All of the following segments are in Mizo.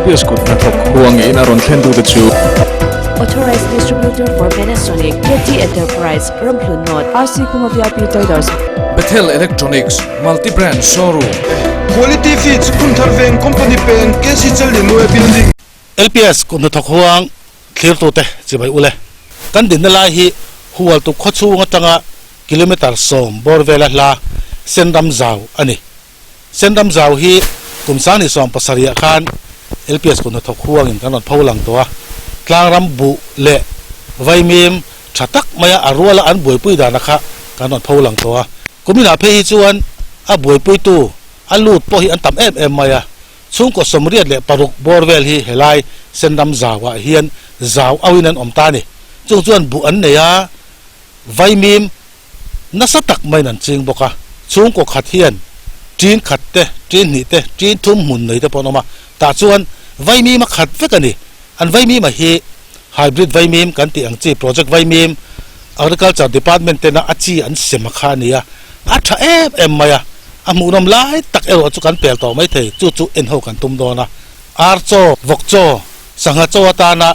LPS kut hnathawk huangin a rawn thlen tute chu. Authorized Distributor for Panasonic, KT Enterprise, Ramhlun North, RC Khuma VIP Traders. Bethel Electronics, Multi Brand Showroom. Quality Feeds, Phunthar Veng Company Peng, KC Challianue Building. LPS kut hnathawk huang thlirtute chibai ule. Kan dinna lai hi Hualtu khawchhung atanga kilometre sawm bawr vela hla Senram Zau a ni. Senram Zau hi kum 2017 ah khan LPS kut hnathawk huangin kan rawn pho lang tawh a, tlangram buh leh vaimim tha tak maia a ruala an buaipui dana kha kan rawn pho lang tawh a. Kuminah phei hi chuan a buaipuitu a lut pawh hi an tam em em mai a, chhungkaw 86 bawr vel hi helai Senram Zauah hian zau auin an awm ta a ni. Chung chuan buh an nei a, vaimim nasa tak maiin an ching bawk a, chhungkaw khat hian ṭin khat te, ṭin hnih te, ṭin thum hmun nei te pawh an awm a, tah chuan vaimim a khat vek a ni. An vaimim a hi hybrid vaimim kan tih ang chi project vaimim agriculture department tena a chi an sem a kha a ni a, a tha em em mai a, a hmuhnawm lai tak erawh chu kan pel tawh maithei, chu chu en ho kan tum dawn a, ar chaw, vawk chaw, sangha chaw atana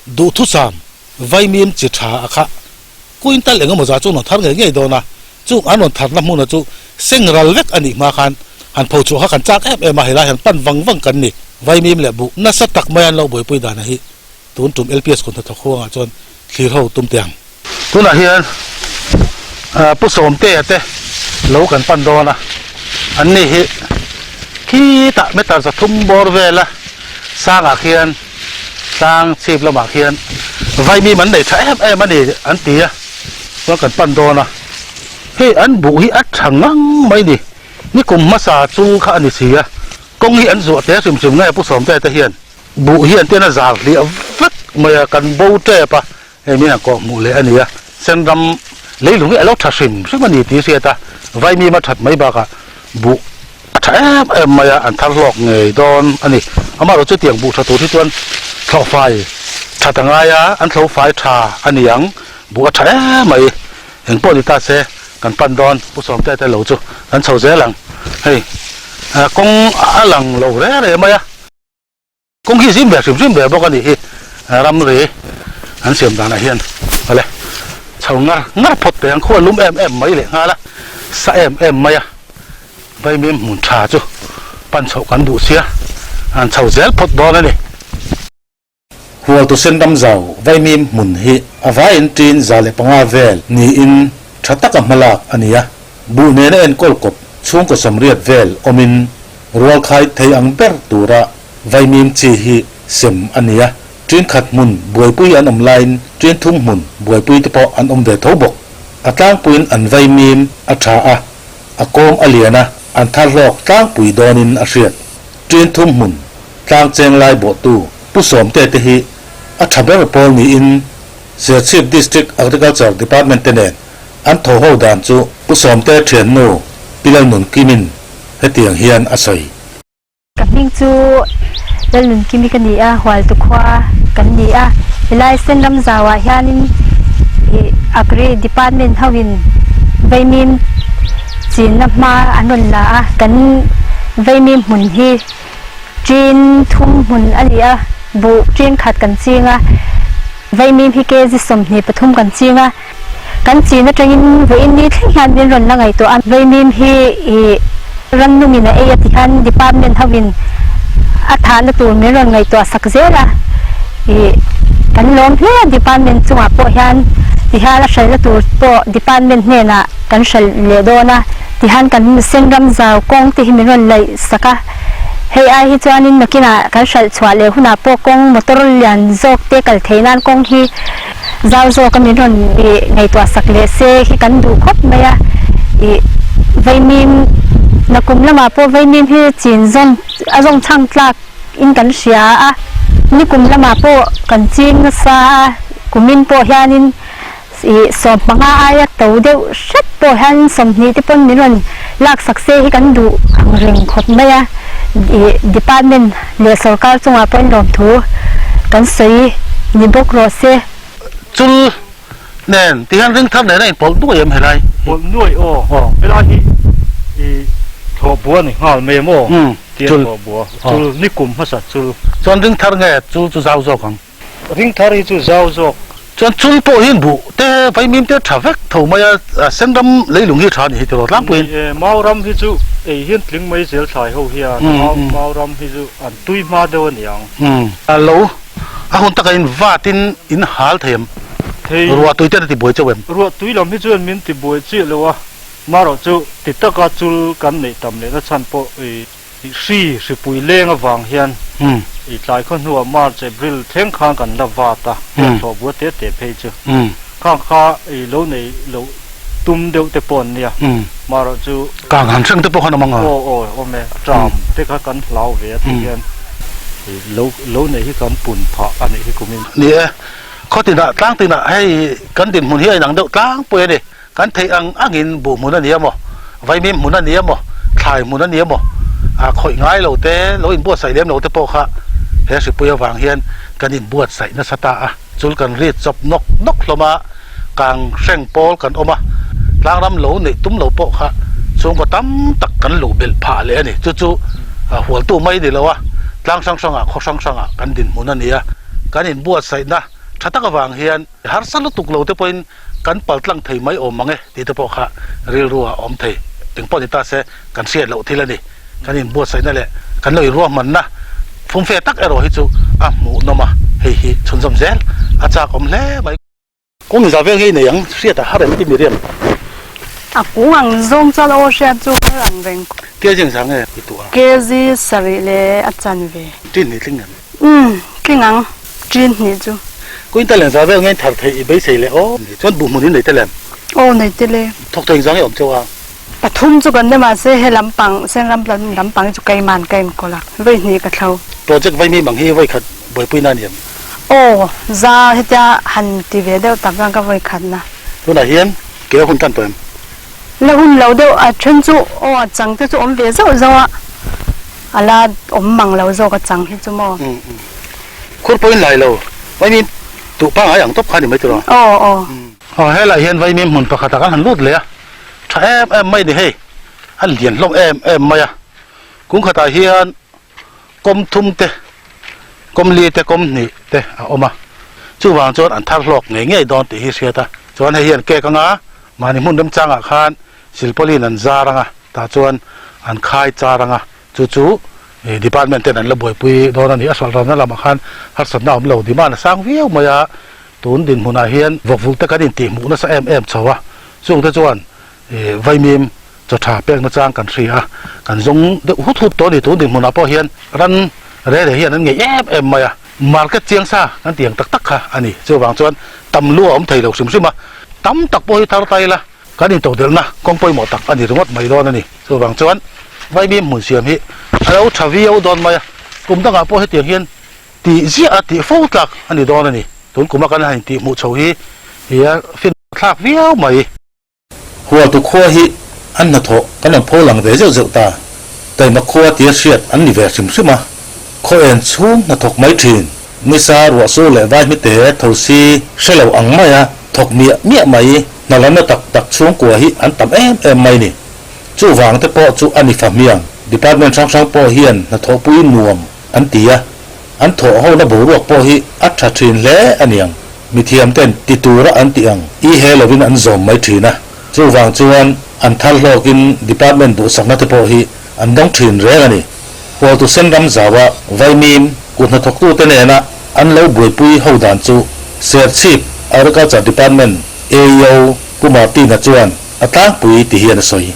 duhthusam vaimim chi tha a kha Quintal eng emaw zah chu an rawn thar ngei ngei dawn a, chung an rawn tharna hmuna chu seng ral vek a nih hma khan han pho chhuah kha kan chak em em a, helai han pan vang vang kan ni. Vaimim leh buh nasa tak mai an lo buaipui dana hi tun tum LPS kut hnathawk huangah chuan thlir ho tum teh ang. Tunah hian Pu Sawmtea te lo kan pan dawn a, an ni hi khitah meter 300 bawr vela sangah khian Tlang chhip lamah khian vaimim an nei tha em em a ni an ti a, chuan kan pan dawn a, hei an buh hi a tha ngang mai ni, ni kum hmasa chung kha a ni si a, kawng hi an zuah te hrim hrim nge Pu Sawmte te hian buh hi an tian a zar hliah vek mai a, kan bo tep a, hei min han kawh hmuh leh a ni a, Senram leilung hi a lo tha hrim hrim a ni tih hriat a, vaimim a that mai bakah buh A tha em em mai a, an thar hlawk ngei dawn a ni. Amaherawh chutiang buh tha tur hi chuan thlawhfai that a ngai a, an thlawhfai tha a ni ang. Buh a tha em mai. Eng pawh ni ta se, kan pan dawn Pu Sawmte te lo chu kan chho zel ang. Hei, kawng a lang lo re re mai a. Kawng hi zim ve hrim hrim ve bawk a nih hi, ramri an siam danah hian awle chho ngar ngar phawt teh ang, khua lum em em mai leh nghal a, sa em em mai a, vaimim hmun tha chu pan chhoh kan duh sia, an chho zel phawt dawn a ni. Hualtu Senram zau vaimim hmun hi a vaiin ṭin 105 vel niin tha taka hmalak a ni a, buh nena enkawl kawp chhungkaw 80 vel awmin Rualkhai thei ang ber tura vaimim chi hi sem a ni a, ṭin khat hmun buaipui an awm laiin ṭin thum hmun buaipui te pawh an awm ve tho bawk. A tlangpuiin an vaimim a ṭha a, a kawm a lian a, an thar hlawk tlangpui dawnin a hriat. Ṭin thum hmun tlang cheng lai bawhtu Pu Sawmte te hi a ṭha ber pawl niin Serchhip District Agriculture Department te nen an tho ho dan chu Pu Sawmte ṭhiannu Pi Lalnunkimin hetiang hian a sawi. Ka hming chu Lalnunkimi ka ni a, Hualtu khua kan ni a. Helai Senram zauah hianin ih Agri Department hoin vaimim chinna hma an rawn la a, kan vaimim hmun hi ṭin thum hmun a ni a, buh ṭin khat kan ching a, vaimim hi kg 23 kan ching a. Kan chin atangin vawiin ni thleng hian min rawn la ngaihtuah a, vaimim hi ih rannungin a ei a ti hian department hoin a thahna tur min rawn ngaihtuah sak zel a, ih kan lawm hle a department chungah pawh hian ti hian a hralhna tur pawh department hnenah kan hralh leh dawn a, ti hian kan senram zau kawng te hi min rawn laih sak a, hei ai hi chuanin nakinah kan hralh chhuah leh hunah pawh kawng motor lian zawk te kal theih nan kawng hi Zau zawka min rawn ih ngaihtuah sak leh se hi kan duh khawp mai a, ih vaimim nakum lamah pawh vaimim hi chin zawn a zawng chhang tlak in kan hria a, nikum lamah pawh kan ching nasa a, kumin pawh hianin ih 15 aia to deuh hret pawh hian 20 te pawn min rawn lak sak se hi kan duh ang reng khawp mai a, ih department leh sorkar chungah pawhin lawmthu kan sawi ni bawk rawh se. Chul nen ti hian ring thar nen a inpawlh nuai em helai hi? Pawlh nuai aw, helai hi i thlawh bu a ni nghal mai em aw? Chul bua chul nikum hmasa chul. Chuan ring thar nge chul chu zau zawk ang? Ring thar hi chu zau zawk. Chuan chul pawh hian buh te vaimim te tha vek tho mai a, sen ram leilung hi tha a nih hi tiraw tlangpuiin. Ni e, mau ram hi chu ei hian tling mai zel thlai ho hian mau ram hi chu an tui hma deuh a niang. A lo a hun taka in vat in in hal thei em? Thei. Ruah tui ten a ti buai chauh em? Ruah tui lam hi chuan min ti buai chiah lo a, marawh chu ti taka chul kan neih tam lehna chhan pawh i hri hripui leng avang hian i tlai khaw hnuah March, April thleng khan kan la vat a, heng thlawh bua te te phei chu khang kha i lo nei loh tum deuh te pawh an nia, marawh chu. Kang han hreng te pawh khan awm ang a. Aw aw awm e, tram te kha kan hlau ve a ti hian lo lo neih hi kan pun phah a nih hi kumin. Ni e, khaw tinah tlang tinah hei kan dinhmun hi a inang deuh tlangpui a ni. Kan theih ang angin buh hmun a ni emaw, vaimim hmun a ni emaw, thlai hmun a ni emaw, a khawih ngai lo te, lo inbuatsaih lem lo te pawh kha he hripui avang hian kan inbuatsaih nasa ta a. Chul kan rit chawp nawk nawk hlawm a, kang hreng pawl kan awm a, tlangram lo neih tum lo pawh kha chhungkaw tam tak kan luh belh phah leh a ni. Chu chu hualtu mai ni lo a, tlang hrang hrangah, khaw hrang hrangah kan dinhmun a ni a, kan inbuatsaihna tha tak avang hian harsa lutuk lo te pawhin kan pal tlang thei mai awm mang e tih te pawh kha rilru ah awm thei. Eng pawh ni ta se kan hriat loh thil a ni. Kan inbuatsaihna leh kan lo inruahmanna fumfe tak erawh hi chu a hmuhnawm a, hei hi chhunzawm zel a chak awm hle mai. Kawng za vel ngei nei ang hriat a har em ti Miriam? A kung ang zawng chuan aw hriat chu har ang reng. Kg engzah nge i tuah a? Kg sarih leh a chan ve. Tin hnih tling em? Umm, tling ang, tin hnih chu. Quintal engzah vel nge thar theih i beisei leh aw? Chuan buh hmun in nei tel em? Aw nei tel e. Thawk thawh engzah nge awm chauh a? Pathum chu kan ni mahse he lampang Senram lampang hi chu keiman ka enkawl a, vawi hnih ka thlo. Project vaimi mang hi vawi khat buaipui na a ni em? Aw, za hetia han ti ve deuh tak chuan ka vawi khat na. Tunah hian ke a hun tan tawh em? La hun lo deuh, a then chu aw a chang te chu awm ve zauh zauh a, a la awm mang lo zawk a chang hi chu maw. Khur pawhin lai lo, vaimi duh pangngai ang tawp kha a ni mai tiraw? Aw aw. Aw helaiah hian vaimi hmun pakhatah kan han lut leh a. Tha em em mai ni hei, a lian hlawm em em mai a, kung khatah hian kawm thum te, kawm li te, kawm hnih te a awm a, chuvang chuan an thar hlawk ngei ngei dawn tih hi hriat a, chuan hei hian cake anga mahni hmun remchangah khan silpauline an zar anga tah chuan an khai char anga chu chu department ten an la buaipui dawn a ni, a hralh ramna lamah khan harsatna a awm lo, demand a sang viau mai a. Tun dinhmunah hian vawkvulh te kan intihhmuh nasa em em chho a, chungte chuan vaimim chaw tha pek nachang kan hria a, kan zawng deuh hut hut tawh a ni. Tun dinhmunah pawh hian ran re re hian an ngei em em mai a, market chiang sa kan tih ang tak tak kha a ni. Chuvang chuan tam lu a awm thei lo hrim hrim a, tam tak pawh hi thar ta ila kan intodelhna kawng pawimawh tak a ni ringawt mai dawn a ni. Chuvang chuan vaimim hmun siam hi a lo tha viau dawn mai a, kum dangah pawh hetiang hian Tih ziah a tih fo tlak a ni dawn a ni. Tun kuma kan han intih hmuh chho hi hi a fin thlak viau mai. Hualtu khua hi an hnathawh kan rawn pho lang ve zeuh zeuh ta. Taima khua tia hriat an ni ve hrim hrim a. Khaw en chhung hnathawk mai thin. Nisa ruahsur leh vai hmite tho si hre lo ang maia thawk miah miah mai hna lamna tak tak chhungkua hi an tam em em mai ni. Chuvang te pawh chu a ni fahmiang. Department hrang hrang pawh hian hnathawhpui nuam An ti a, an thawh hona boruak pawh hi a tha thin hle a niang. Mithiam ten ti tura an tih ang i he lovin an zawm mai thin a, chuvang chuan an thar hlawkin department duhsakna te pawh hi an dawng thin reng a ni. Hualtu sen ram zaua Vaimim kut hnathawktute nena an lo buaipui ho dan chu Serchhip Agriculture Department AEO Pu Martina chuan a tlangpui ti hian a sawi.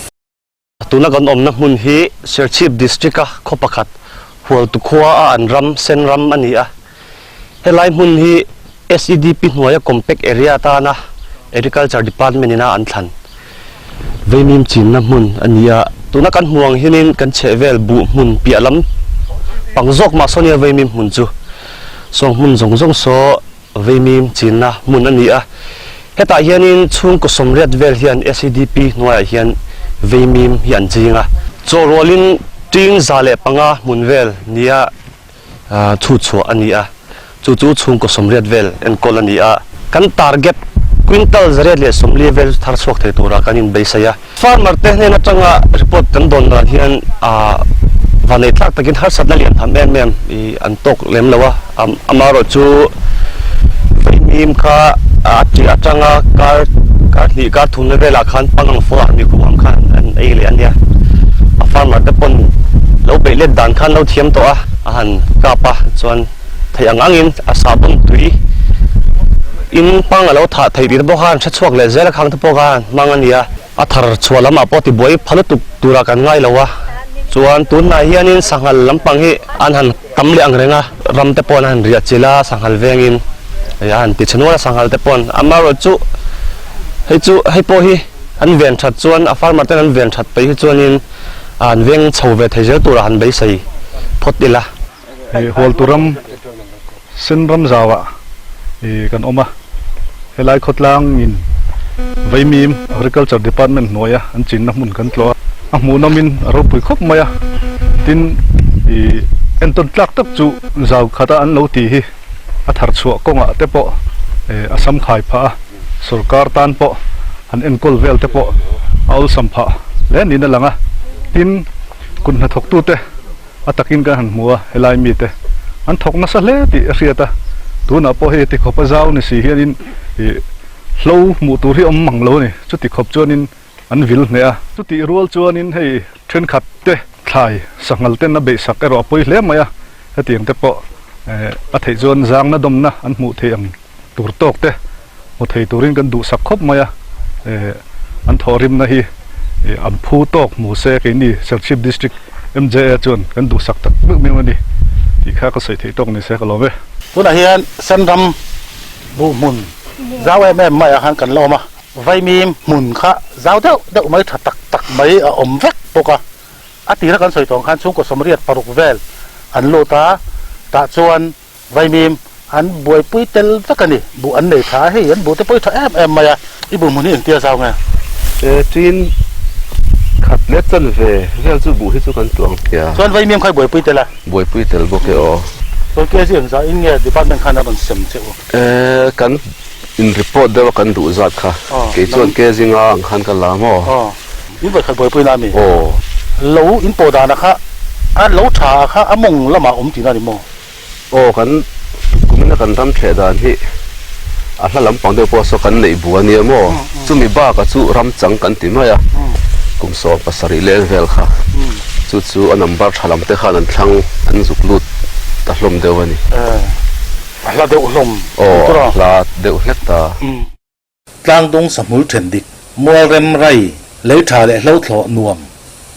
Tuna kan awmna hmun hi Serchhip District-a khaw pakhat Hualtu khua a an ram, Sen ram a ni a. Helai hmun hi SEDP hnuaia compact area atana Agriculture Department ina an thlan Veimim chinna hmun a ni a. Tuna kan hmuh ang hianin kan chhehvel buh hmun piah lam pang zawk mah saw nia Veimim hmun chu sawng hmun zawng zawng saw Veimim chinna hmun a ni a, hetah hianin chhungkaw sawmriat vel hian SEDP hnuaiah hian Veimim hi an ching a. Chawhrualin ting 105 hmun vel nia chhut chhuah a ni a, chu chu chhungkaw sawmriat vel enkawl a ni a. Kan target quintal 140 vel chu thar chhuak thei tura kan inbeisai a. Farmer te hnen atanga report kan dawn dan hian. Vanei tlak takin harsatna lian tham em em i an tawk lem lo a, amaherawhchu vaimim kha a ṭih atanga kar kar hnih kar thumna velah khan pangang fawh ah mi khum ang khan an ei leh a nia. A farmer te pawn lo beih let dan khan lo thiam tawh a, a han kap a chuan theih ang angin a sahbawn tui in pang a lo thah theih tih te pawh khan hre chhuak leh zel a khang te pawh khan hmang a nia. A thar chhuah lamah pawh tibuai pha lutuk turah kan ngai lo a, chuan tunhnai hianin sanghal lampang hi an han tam leh ang reng a, ram te paw'n a han riah chilh a, sanghal vengin a han ti chhe nual a sanghal te paw'n amaherawh chu hei chu hei pawh hi an ven that chuan a farmer ten an ven that peih hi chuanin an veng chho ve thei zel turah han beisei phawt ila. Hei Hualtu ram sen ram zauah ih kan awm a, helai khawtlangin Vaimim Agriculture Department hnuaia an chinna hmun kan tlawh a, a hmuhnawmin a ropui khawp mai a, tin ih entawn tlak tak chu zau khata an lo tih hi a thar chhuah kawngah te pawh ih a sam khai phah a, sorkar tan pawh han enkawl vel te pawh a awlsam phah hle niin a lang a, tin kut hnathawktute. A takin kan han hmu a, helai mite an thawk nasa hle tih a hriat a, tunah pawh hei tikhawp a zau ni si hianin ih hlo hmuh tur hi awm mang lo a ni, chuti khawp chuanin an vil hneh a. Chutih rual chuanin hei thenkhat te thlai sanghal ten a beihsak erawh a pawi hle mai a, hetiang te pawh a theih chuan zangna dawmna an hmuh theih ang tur tawk te hmu thei turin kan duhsak khawp mai a, an thawhrimna hi an phu tawk hmu se keini Serchhip District MJA chuan kan duhsak tak meuh meuh a ni tih kha ka sawi theih tawk ni se ka lawm e. Tunah hian Senram buh hmun zau em em maiah khan kan la awm a, vaimim hmun kha zau deuh deuh mai tha tak tak mai a awm vek bawk a, a tira kan sawi tawng khan chhungkaw 86 vel an lut a, tah chuan Vaimim an buaipui tel vek a ni. Buh an nei tha a, hei an buh te pawh hi tha em em mai a. I buh hmun hi engtia zau nge? E, tin khat leh chan ve vel chu buh hi chu kan tuang hia. Chuan vaimim kha i buaipui tel a? Buaipui tel bawk e aw. Chuan KG engzah in nge department khan a rawn sem che u? E, kan in report deuh a kan duh zat kha. Kei chuan KG nga ang khan ka la maw? Aw, in vawikhat buaipui na a mi? Aw. Lo in pawh dan a kha a lo tha a kha a mawng lamah awm tihna a ni maw? Aw kan kumina kan ram thleh dan hi a hla lampang deuh pawh saw kan neih bu a nia maw? Chumi bakah chu ram chang kan ti mai a, kum 17 leng vel kha chu chu a number tha lam te khan an thlang an zuk lut ta hlawm deuh a ni. A hla deuh hlawm. Aw a hla deuh hlek ta. Tlangdung sahmul then dik, mualrem rai, lei tha leh hlo thlawh nuam,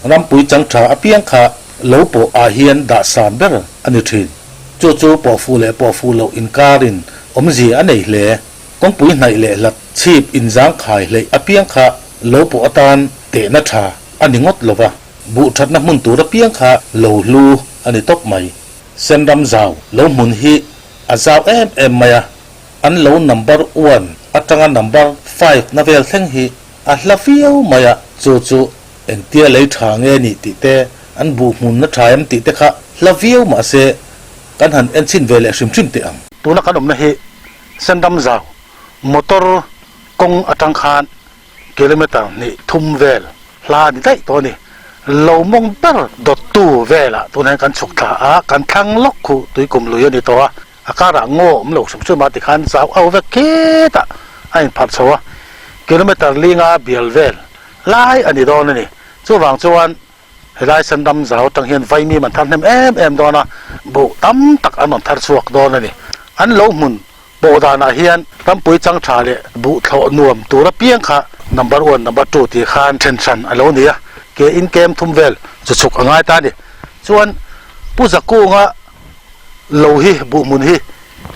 rampui chang tha apiang kha lo pawh ah hian dah san ber a ni thin. Chu chu pawh fuh leh pawh fuh loh inkarin awmzia a nei hle. Kawngpui hnaih leh hlat chhip inzang khai hleih apiang kha lo pawh atan tehna tha a ni ngawt lova, buh thatna hmun tur apiang kha lo hlu a ni tawp mai. Senram zau lo hmun hi a zau em em mai a. An lo number one atanga number five na vel thleng hi a hla viau mai a, chu chu engtia lei tha nge nih tih te, an buh hmun na tha em tih te kha hla viau mah se kan han en chhin ve leh hrim hrim teh ang. Tuna kan awmna hi Sendam zau motor kawng atang khan kilometer hnih thum vel hla a ni daih tawh a ni. Lo mawng ber dawttu velah tunah hian kan chhuk thla a, kan thlang lawk khuh tuikum lui a ni tawh a. A karah ngaw awm lo hrim hrim a tikhan zau au vek khitah a inpharh chho a, kilometer linga bial vel lai a ni dawn a ni. Chuvang chuan helai Sandam zau atang hian vaimim an thar hnem em em dawn a, buh tam tak an rawn thar chhuak dawn a ni. An lo hmun pawh danah hian rampui chang tha leh buh thlawh nuam tur apiang kha number one, number two tih khan then hran a lo ni a, ke in kem thum vel chu chhuk a ngai ta a ni. Chuan Pu Zakunga lo hi buh hmun hi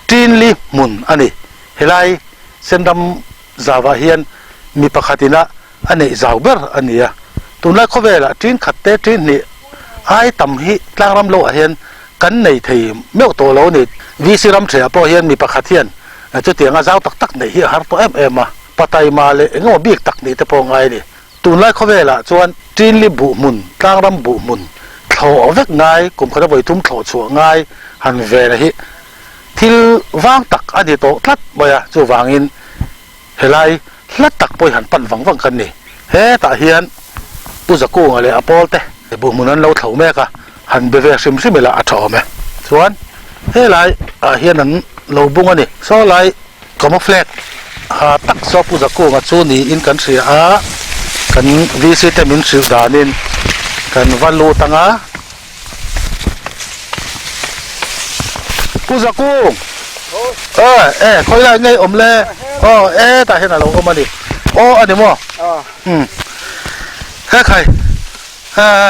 Tinli hmun a ni. Helai Senram zauah hian mi pakhat ina a neih zau ber a ni a. Tunlai khawvelah tin khat te tin hnih ai tam hi tlangram loah hian kan nei thei meuh tawh lo a ni. VC ram ṭhehah pawh hian mi pakhat hian chutianga zau tak tak neih hi a har tawh em em a. Pataima leh engemaw bik tak nih te pawh ngai a ni. Tunlai khawvelah chuan Tinli buh hmun, tlangram buh hmun, thlawh vek ngai, kum khata vawi thum thlawh chhuah ngai han ven hi thil vang tak a ni tawh tlat mai a, chuvangin helai hla tak pawh hi han pan vang vang kan ni. Hetah hian Pu Zakunga leh a pawlte buh hmun an lo thlo mek a, han be ve hrim hrim ila a tha awm e. Chuan helai ah hian an lo bung a ni. Saw lai camouflage ha tak saw Pu Zakunga chu niin kan hria a, kan VC te min hrilh danin kan va lut ang a. Pu Zakung! E, e, khawi lai ngei awm le? Aw, e, tah hian a lo awm a ni. Aw, a ni maw? Umm. He khai,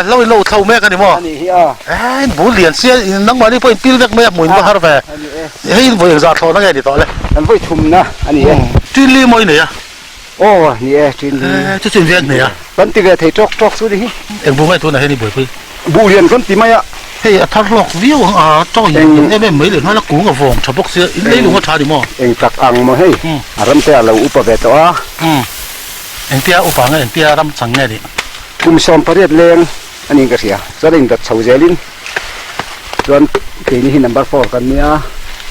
lo in lo thlo mek a ni maw? E, in bul lian sia, nangmahni pawh in pil vek mai a, hmuh in va har ve. Hei in vawi engzah thlawhna nge ni tawh le? Kan vawi thumna a ni e. Ṭinli maw i nei a? Aw ni e ṭin hi. E chu chu in veng hneh a. Kan ti ve thei ṭawk ṭawk chu ni hi. Eng bu nge tunah hian i buaipui? Buh lian kan ti mai a. Hei a thar hlawk viau ang a, ṭawng in em em mai leh nghal a, kung a vawng ṭha bawk sia, in leilung a ṭha ni maw? Eng tak ang maw hei, a ram te a lo upa ve tawh a. Engtia upa nge engtia ram chang nge nih? Kum 18 leng a niin ka hria, chuan a indawt chho zelin chuan keini hi number four kan nia.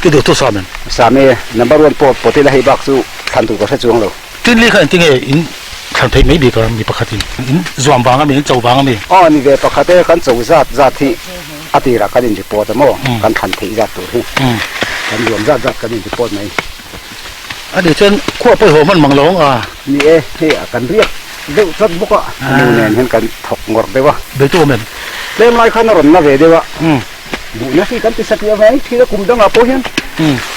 I duh tu sam em? Sam e, number one pawh pawt ila hei bak chu thlan tur ka hre chuang lo. Tinli kha engti nge in thlan theih mai bik a mi pakhatin? In zuam vang a mi, in cho vang a mi? Aw ni ve pakhat e, kan cho zat zat hi a tirah kan in report a maw, kan thlan theih zat tur hi kan zuam zat zat kan in report mai. A nih chuan khuah pawh i haw hman mang lo ang a. Ni e, hei a kan riak deuh tlat bawk a, a nu nen hian kan thawk ngawrh deuh a. Beitu awm em? Tlem lai khan a rawn na ve deuh a, buhna hi kan ti satliah mai thin a kum dangah pawh hian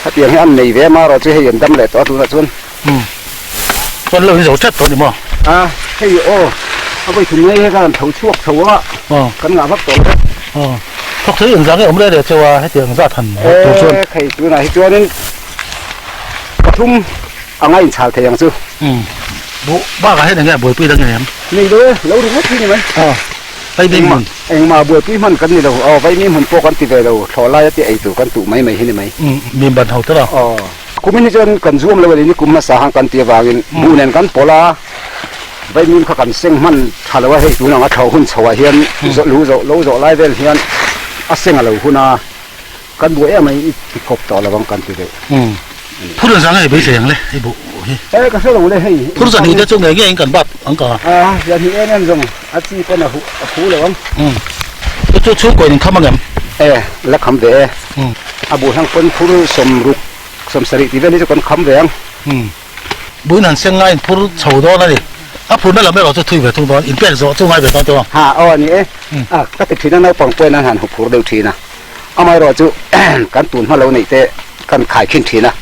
hetiang hi an nei ve a marawh chu hei an dam leh tawh a tunah chuan. Chuan lo in zo tep tawh a ni maw? A, hei aw, a vawi thum ngei hi khan an tho chhuak chho a, kan ngah vak tawh lo. Aw, thawk thei engzah nge awm reh reh cheu a, hetiang zat han tur chuan. E, hei tunah hi chuanin pathum anga inchhal thei ang chu. Buh bakah hian enge a buaipui dang em? Nei lo e, lo ri ngawt hi ni mai. Aw, vaimim hmun. Engmah buaipui hman kan ni lo, aw vaimim hmun pawh kan ti ve lo, thlawh laia te ei tur kan tuh mai mai hi ni mai. Mim ban ho te lo. Aw. Kumin hi chuan kan zuam lo a ni, ni kum hmasa khan kan ti avangin buh nen kan pawlh a, vaimim kha kan seng hman tha lo a, hei tun anga thlawh hun chhoah hian zawh lu zawh lo zawh lai vel hian a seng a lo hun a, kan buai em mai i ti kawp tawh lo ang kan ti deuh. Phur zan hei beisei ang le hei buh hi. E ka hre lo le hei. Phur zan hi te chu ngei ngei in kan bat ang ka. A zan hi em em zawng a chi pawn a huh a phu lo ang. Chu chu chhungkaw in kham ang em? E la kham ve e. A buh hlang pawn phur 60 70 tih vel hi chu kan kham ve ang. Buin han seng ngaiin phur chho dawn a ni. A phurna lam erawh chu thui ve thung dawn, inpek zawh chu ngai ve dawn teuh ang. Ha aw a ni e. A ka ti thin a naupang pawhin an han hu phur deuh thin a. Amaherawh chu kan tun hma lo neih te kan khai khin thin a.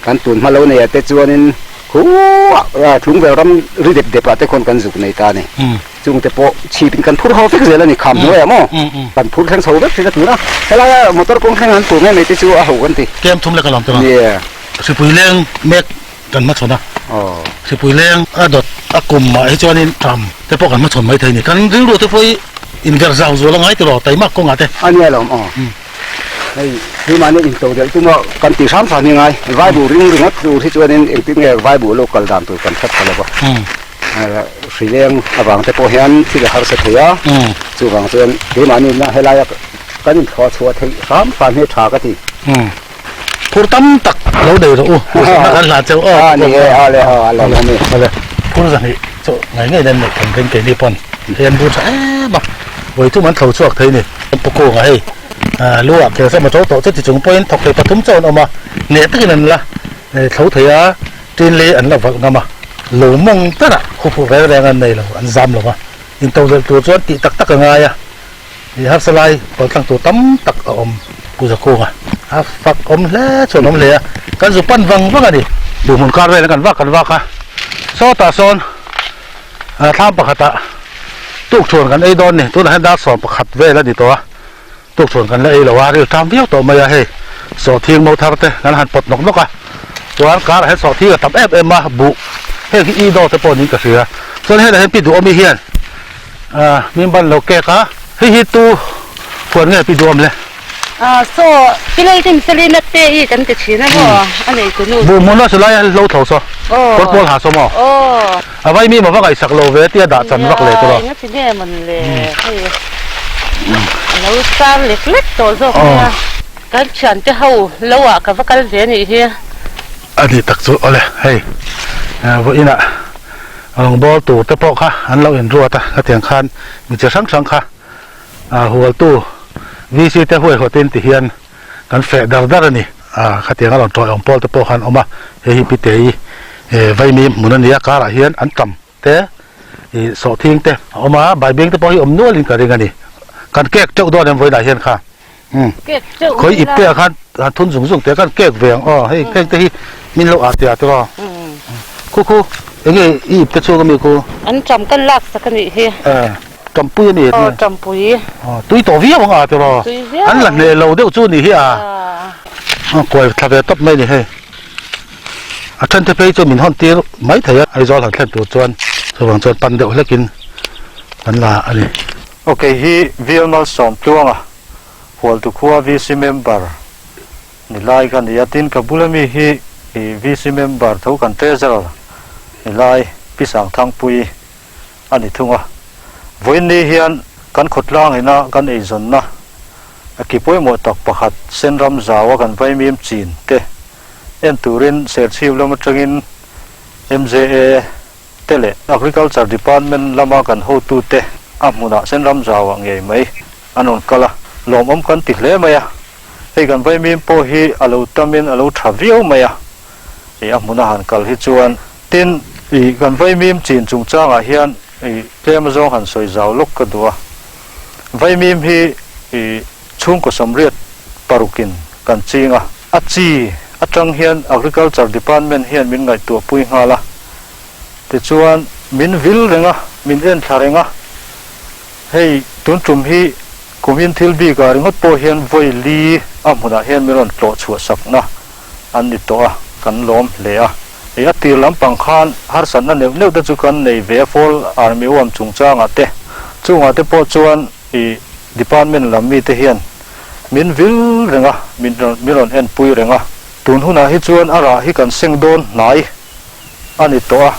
Kan tun hma lo neih ah te chuanin khuah tlungvel ram ri dep dep ah te khawn kan zuk nei ta a ni. Chung te pawh chhip in kan phur ho vek zel a ni kham hnuaiah maw kan phur thleng chho vek thin a tun a helaia motor kawng thleng an tur ngei mai te chu a ho kan ti. Kem thum lek a lawm tawh a. Hripui leng mek kan hmachhawn a. Hripui leng a dawt a kum ah hi chuanin ṭam te pawh kan hmachhawn mai thei a ni. Kan rilru te pawh hi inverh zau zual a ngai tiraw taimak kawngah te. A nia lawm aw. Hei keimahni into delh tuma kan tih hram hram hi ngai. Vai buh ring ringawt tur hi chuanin engtin nge vai buh lo kal dan tur kan hre pha lo va. Hrileng avang te pawh hian thil a harsa thei a, chuvang chuan keimahni na helaia kan inthlawh chhuah theih hram hram hi tha ka ti. Phur tam tak lo nei rawh u, duhsakna kan hlan cheu aw. A ni e, a le aw, a lawm awm e. Awle, phur zahnih chu ngai ngei nen neih kan ring keini pawn hei an bur tha em a, vawi thum an thlo chhuak thei ni. Pu Kunga hei lu ah kel sam a to tawh chuti chung pawhin thawk thei pathum chaw an awm a, hneh takin an la thlo thei a. Tin lei an la valh ngam a, lo mawng berah khuaphu reng reng an nei lo, an zam lo va. Intodelh tur chuan tih tak tak a ngai a, ih harsa lai paltlang tur tam tak a awm Pu Zakunga a fak awm hle chuan awm hle a, kan zu pan vang vang a ni. Duhmun kar vel kan vak kan vak a, sawtah sawn thlam pakhatah tukthuan kan ei dawn ni, tunah hian dar 11 vel a ni tawh a. Tukchhuan kan la ei lo a, rilṭam viau tawh mai a, hei sawhthing mo thar te kan han pawt nawk nawk a, chuan karah hian sawhthing a tam em em a, buh heng hi i daw te pawh niin ka hria, chuan helai hian pi duhawmi hian ah min ban lo kek a, hei hi tu huan nge pi duhawm le? Ah saw pilal tin felina te i kan ti thin a maw a nei tu nu. Buh hmun a silai a hlo tho saw, kawr pawl ha saw maw? A vai mi ma va ngaihsak lo ve tia dah chan vak leh tur a. Nia, enga ti nge mawn le hei a lo sar lek lek tawh zawk mai a. Kan thiante ho lo ah ka va kal ve anih hi. A ni tak chu awle hei vawiinah rawngbâwl tur te pawh kha an lo inruat a, hetiang khan mi chi hrang hrang kha hualtu. VC te huaihawtin ti hian kan feh dar dar a ni. A khatiang a rawn tawiawm pawl te pawh khan awm a, hei hi Pitei vaimim hmun a ni a, karah hian an tam te ih sawhthing te a awm a, baibing te pawh hi awm nualin ka ring a ni. Kan kek teuh dawn em vawiinah hian kha umm khawi ip te ah khan han thun zung zung te khan kek ve ang aw hei heng te hi min lo ah tia tiraw khu khu enge i ip te chhung ami khu. An tam kan lak sak a nih hi. Tampui a ni. Aw tampui. Aw tui tawh viau ang a tiraw. Tui viau. An la hneh lo deuh chu ni hi a. Aw kuai thla ve tawp mai ni hei. A then te phei chu min hawn tir mai thei a Aizawl han thlen tur chuan chuvang chuan pan deuh hlekin kan la a ni. Aw kei hi VL Malsawmtluanga Hualtu khua VC member ni lai ka ni a, tin ka bula mi hi VC member tho kan treasurer ni lai Pi Sangthangpuii a ni thung a. Vawiinni hian kan khawtlang ina kan eizawnna a ki pawimawh tak pakhat Senram zaua kan vaimim chin te en turin Serchhip lam atangin MJA te leh Agriculture Department lama kan hotute a hmunah Senram zauah ngei mai an rawn kal a, lawmawm kan ti hle mai a. Hei kan vaimim pawh hi a lo tamin a lo tha viau mai a, a hmuna han kal hi chuan Tin, i kan vaimim chin chungchangah hian i tlem azawng han sawi zau lawk ka duh a. Vaimim hi i chhungkaw sawmriat parukin kan ching a. A chi atang hian Agriculture Department hian min ngaihtuahpui nghal a. Tichuan, min vil reng a, min en thla reng a. Hei, tun tum hi kumin thil bikah ringawt pawh hian vawi li a hmunah hian min rawn tlawh chhuah sakna an ni tawh a, kan lawm hle a. Hei a tir lampang khan harsatna neuh neuh te chu kan nei ve a, Fall Army uam chungchangah te, chungah te pawh chuan i department lam mite hian min vil reng a, min rawn min rawn enpui reng a. Tun hunah hi chuan a rah hi kan seng dawn hnai a ni tawh a,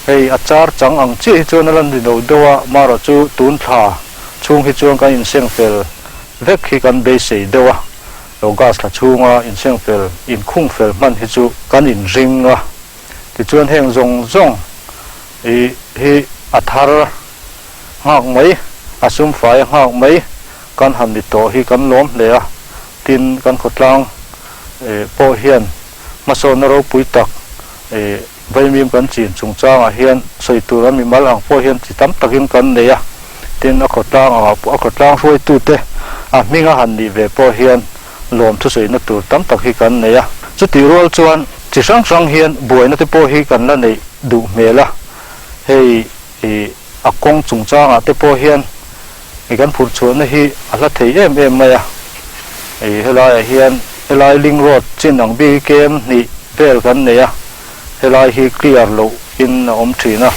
hei a char chang ang chiah hi chuan a la ni lo deuh a, marawh chu tun thla chhung hi chuan kan inseng fel vek hi kan beisei deuh a. Lo gas thla chhunga inseng fel, inkhung fel hman hi chu kan inring a, tichuan heng zawng zawng i hi a thar nghak mai, a sum fai a nghak mai kan han ni tawh hi kan lawm hle a, tin kan khawtlang pawh hian hmasawnna ropui tak vaimim kan chin chungchangah hian sawi tur a mimal ang pawh hian chi tam takin kan nei a, tin a khawtlang angah pawh a khawtlang hruaitute a hming a han nih ve pawh hian lawm thusawina tur tam tak hi kan nei a. Chutih rual chuan chi hrang hrang hian buaina te pawh hi kan la neih duh hmel a, hei i a kawng chungchangah te pawh hian i kan phurh chhuahna hi a hla thei em em mai a, i helaiah hian helai link road chin ang bik hi kem hnih vel kan nei a, helai hi clear loh in a awm thin a,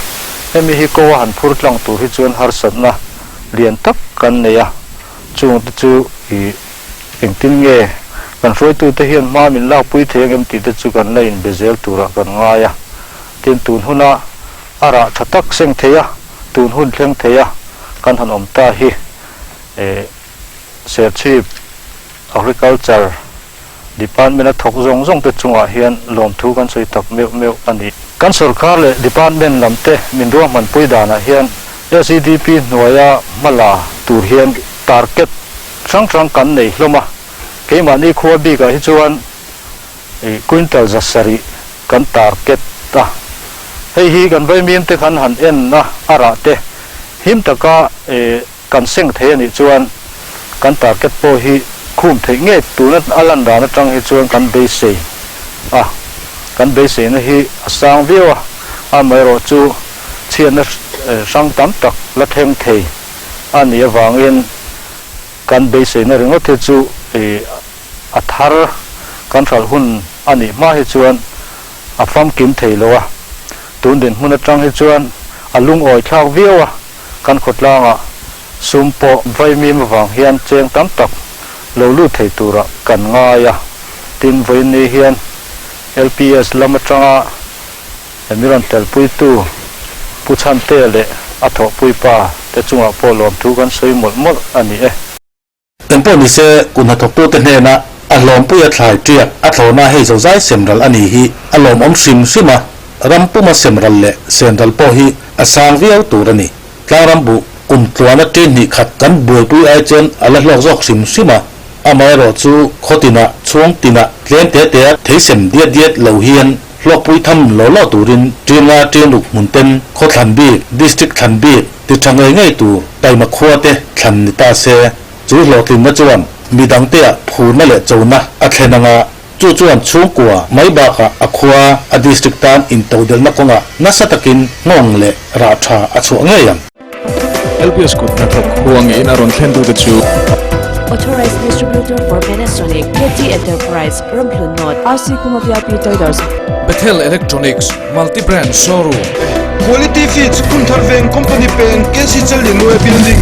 hemi hi ko a han phur tlang tur hi chuan harsatna lian tak kan nei a, chung te chu i engtin nge kan hruaitute hian hma min lakpui thei ang em tih te chu kan la inbe zel turah kan ngai a, tin tun huna a rah tha tak seng thei a, tun hun thleng thei a kan han awm ta hi Serchhip Agriculture Department a thawk zawng zawng te chungah hian lawmthu kan sawi tak meuh meuh a ni. Kan sawrkar leh department lam te min ruahmanpui danah hian SEDP hnuaia hmala tur hian target hrang hrang kan nei hlawm a, keimahni khua bikah hi chuan quintal zasarih kan target a, hei hi kan vaimim te khan han en a, a rah te him taka Kan seng thei a nih chuan kan target pawh hi khum theih ngei tuna a lan dan atang hi chuan kan beisei a, kan beiseina hi a sang viau a, amaherawh chu chhiatna hrang tam tak la thleng thei a nih avangin kan beiseina ringawt hi chu a thar kan hralh hun a nih hma hi chuan a famkim thei lo a, tun dinhmun atang hi chuan a lungawi thlak viau a. Kan khawtlangah sum pawh vaimim avang hian cheng tam tak lo lut thei turah kan ngai a, tin vawiinni hian LPS lam atanga mi rawn telpuitu Pu Chhante leh a thawhpuipa te chungah pawh lawmthu kan sawi mawlh mawlh a ni e. Engpawh nise, kut hnathawktute hnena a hlawmpui a thlai tiak a thlawhna hei zozai semral a ni hi a lawmawm hrim hrim a, ram puma semral leh senral pawh hi a sang viau tur a ni. Tlangram buh Kum tluana ṭin hnih khat kan buaipui ai chuan a la hlawk zawk hrim hrim a, amaherawhchu khaw tinah, chhung tinah tlem te tea theisem diat diat lo hian hlawkpui tham law law turin ṭin nga ṭin ruk hmun ten khaw thlan bik, district thlan bik, ti ṭha ngei ngei tur taima khua te thlan ni ta se, chu hlawhtlinna chuan midangtea phurna leh chona a thlen anga Chu chuan chhungkua mai bakah a khua, a district tan intodelhna kawngah nasa takin nghawng leh rah tha a chhuah ngei ang. LPS kut hnathawk huangin a rawn thlen tute chu. Authorized Distributor for Panasonic, KT Enterprise, Ramhlun North, RC Kuma VIP Traders. Bethel Electronics, Multi Brand Showroom. Quality Feeds, Phunthar Veng, Company Peng, KC Challianue Building.